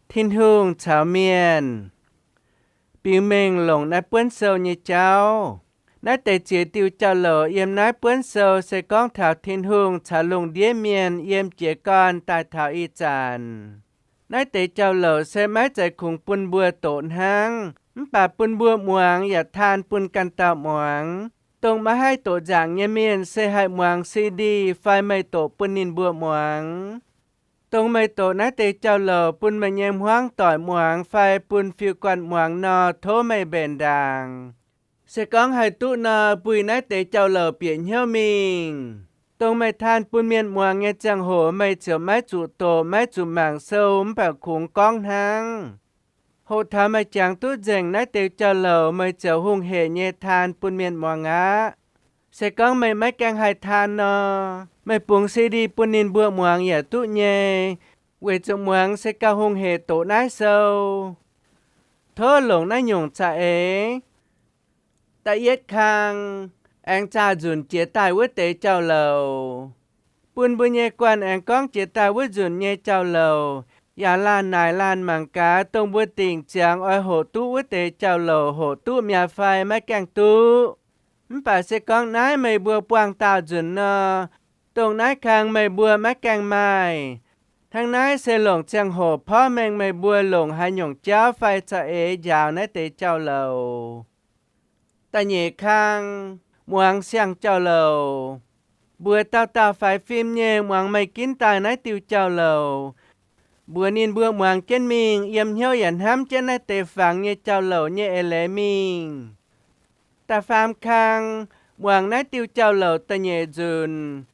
Tin-Hungh caux mienh. Biux mengh longc naaiv buonv sou nyei jauv. Naaiv deix ziex diuh jauv-louc yiem naaiv buonv sou se gorngv taux Tin-Hungh caux lungh ndiev mienh yiem jiez gorn daaih taux ih zanc. Naaiv deix jauv-louc se maiv zeiz kungx bun mbuo doqc hnangv, mv baac bun mbuo muangx yaac taan bun ganh dauh muangx. Dongh maiv haih doqc nzaangc nyei mienh se haih muangx C D fai meih doqc bun ninh mbuo muangx. Dongh meih doqc naaiv deix jauv-louc bun meih nyei hmuangv doic muangx fai bun fiuv-guanh muangx nor, tov meih mbenc ndaangc. Se gorngv haih duqv nor, buih naaiv deix jauv-louc bieqc hnyouv mingh. Dongh meih taan bun mienh muangx nyei ziangh hoc meih ziouc maiv zuqc doqc, maiv zuqc mangc sou, mv baac kungx gorngv hnangv. Hoqc taux meih jangx duqv nzengc naaiv deix jauv-louc, meih ziouc hungh hec nyei taan bun mienh muangx aqv. Se gorngv meih maiv gaengh haih taan nor, meih bungx C D bun ninh mbuo muangx yaac duqv nyei, weic zuqc muangx se gauh hungh hec doqc naaiv sou. Tov longc naaiv nyungc za'eix. Da'yietv kang, aengx zaah nzunc jiex daaih wuov deix jauv-louc. Bun mbuo nyei guanh aengx gorngv jiex daaih wuov nzunc nyei jauv-louc, yaac laanh naaic laanh mangc gaax dongh mbuo dingc ziangx oix hoqc duqv wuov deix jauv-louc hoqc duqv mi'aqv fai maiv gaengh duqv. Mv baac se gorngv naaiv meih mbuo buangh daauh nzunc nor, dongh naaiv kang meih mbuo maiv gaengh maaih. Hnangv naaiv se longc ziangh hoc porv mengh meih mbuo longc haaix nyungc jauv fai za'eix njaaux naaiv deix jauv-louc. Da'nyeic kang, muangx siang-jauv-louc. Mbuo dauh dauh faix fim nyei muangx meih ginv daaih naaiv diuh jauv-louc. Mbuox ninh mbuo muangx jienv mingh, yiem hnyouv yaac hnamv jienv naaiv deix fangx nyei jauv-louc nyei eix leiz mingh. Da'faam kang, muangx naaiv diuh jauv-louc da'nyeic nzunc.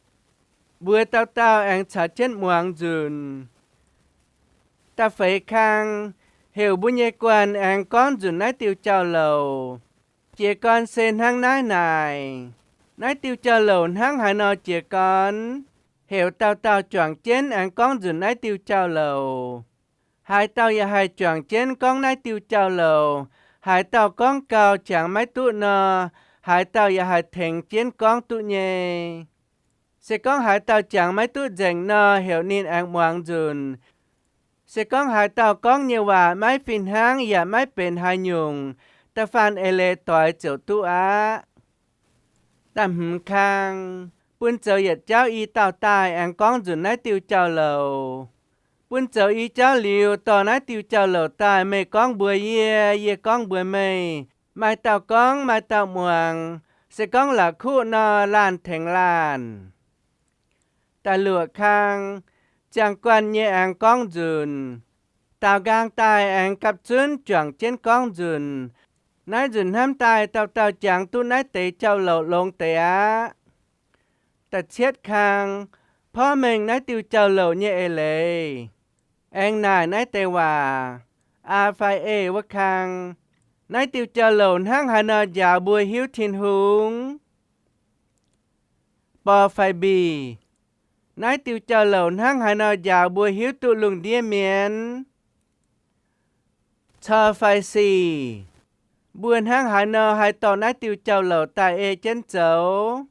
Mbuo dauh dauh aengx caux jienv muangx nzunc. Da'feix kang, heuc mbuo nyei guanh aengx gorngv nzunc naaiv diuh jauv-louc. Jiez gorn se hnangv naaiv naaic. Naaiv diuh jauv-louc hnangv haaix nor jiez gorn? Heuc dauh dauh juangc jienv aengx gorngv nzunc naaiv diuh jauv-louc. Haaix dauh yaac haih juangc jienv gorngv naaiv diuh jauv-louc. Haaix dauh gorngv gau jangx maiv duqv nor, haaix dauh yaac haih tengx jienv gorngv duqv nyei. Se gorngv haaix dauh jangx maiv duqv nzengc nor, heuc ninh aengx muangx nzunc. Se gorngv haaix dauh gorngv nyei waac maiv fih hnangv yaac maiv benx haaix nyungc, da'faanh eix leiz doix ziouc duqv aqv. Da'hmz kang, bun zoux yietc jauv i dauh daaih aengx gorngv nzunc naaiv diuh jauv-louc. Bun zoux i jauv liuz dorh naaiv diuh jauv-louc daaih, meih gorngv mbuox yie, yie gorngv mbuox meih. Maaih dauh gorngv, maaih dauh muangx. Se gorngv la'kuqv nor, laanh tengx laanh. Da'luoqc kang, ziangh guanh nyei aengx gorngv nzunc. Daaux nqaang daaih aengx gapv zunv juangc jienv gorngv nzunc. Naaiv nzunc hnamv daaih dauh dauh jangx duqv naaiv deix jauv-louc longx deix aqv. Da'cietv kang, porv mengh naaiv diuh jauv-louc nyei eix leiz. Aengx naaic naaiv deix waac, aa fai ei wuov kang. Naaiv diuh jauv-louc hnangv haaix nor njaaux mbuo hiuv Tin-Hungh? Bor fai mbih? Naaiv diuh jauv-louc hnangv haaix nor njaaux mbuo hiuv duqv lungh ndiev mienh? Cor fai sic? Mbuo hnangv haaix nor haih dorh naaiv diuh jauv-louc daaih ei jienv zoux?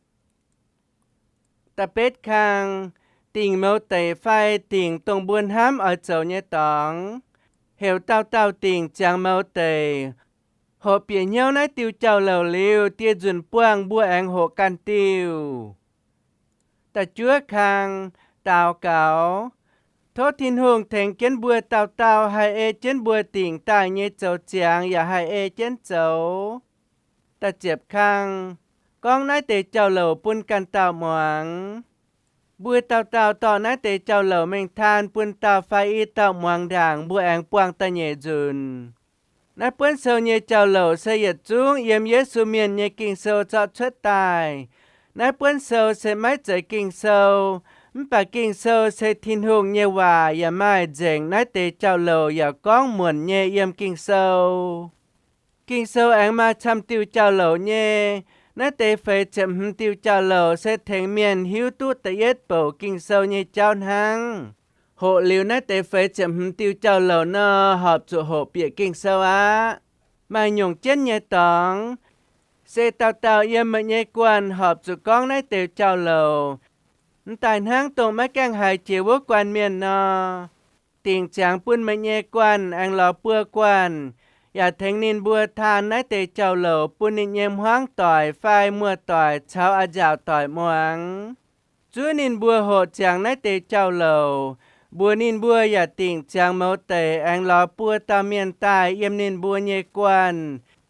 Da'betv kang, dingc mouz deic fai dingc dongh mbuo hnamv oix zoux nyei dorngx. Heuc dauh dauh dingc ziangx mouz deic, hoqc bieqc hnyouv naaiv diuh jauv-louc liuz, dieh nzunc buangh mbuo aengx hoqc ganh diuh. Da'juov kang, daux gaux. Tov Tin-Hungh tengx jienv mbuo dauh dauh haih ei jienv mbuo dingc daaih nyei zoux ziangx yaac haih ei jienv zoux. Da'ziepc kang, gorngv naaiv deix jauv-louc bun ganh dauh muangx. Mbuo dauh dauh dorh naaiv deix jauv-louc mengh taan bun dauh fai i dauh muangx ndaangc, mbuo aengx buangh da'nyeic nzunc. Naaiv buonv sou nyei jauv-louc se yietc zungv yiem Yesu Mienh nyei Ging-Sou zorqv cuotv daaih. Naaiv buonv sou se maiv zeiz Ging-Sou, mv baac Ging-Sou se Tin-Hungh nyei waac yaac maaih nzengc naaiv deix jauv-louc yaac gorngv muonc nyei yiem Ging-Sou. Ging-Sou aengx maaih camv diuh jauv-louc nyei. Naaiv deix feix ziepc hmz diuh jauv-louc se tengx mienh hiuv duqv da'yietv bouc Ging-Sou nyei jauv hnangv. Hoqc liuz naaiv deix feix ziepc hmz diuh jauv-louc nor, horpc zuqc hoqc bieqc Ging-Sou aqv. Maaih nyungc jienv nyei dorngx, se dauh dauh yiem meih nyei guanh horpc zuqc gorngv naaiv deix jauv-louc, m'daaih hnangv dongh maiv gaengh haiz jiex wuov guanh mienh nor. dingc ziangx bun meih nyei guanh aengx lorz buo guanh, yaac tengx ninh mbuo taan naaiv deix jauv-louc bun ninh nyei hmuangv doic fai muoz-doic caux a'nziaauc doic muangx. Zuov ninh mbuo hoqc ziangx naaiv deix jauv-louc, mbuox ninh mbuo yaac dingc ziangx mouz deic aengx lorz buo dauh mienh daaih yiem ninh mbuo nyei guanh,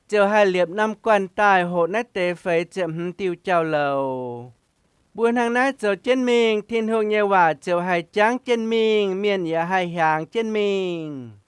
ziouc haih liepc norm guanh daaih hoqc naaiv deix feix ziepc hmz diuh jauv-louc. Mbuo hnangv naaiv zoux jienv mingh, Tin-Hungh nyei waac ziouc haih jangv jienv mingh, mienh yaac haih hiaangx jienv mingh.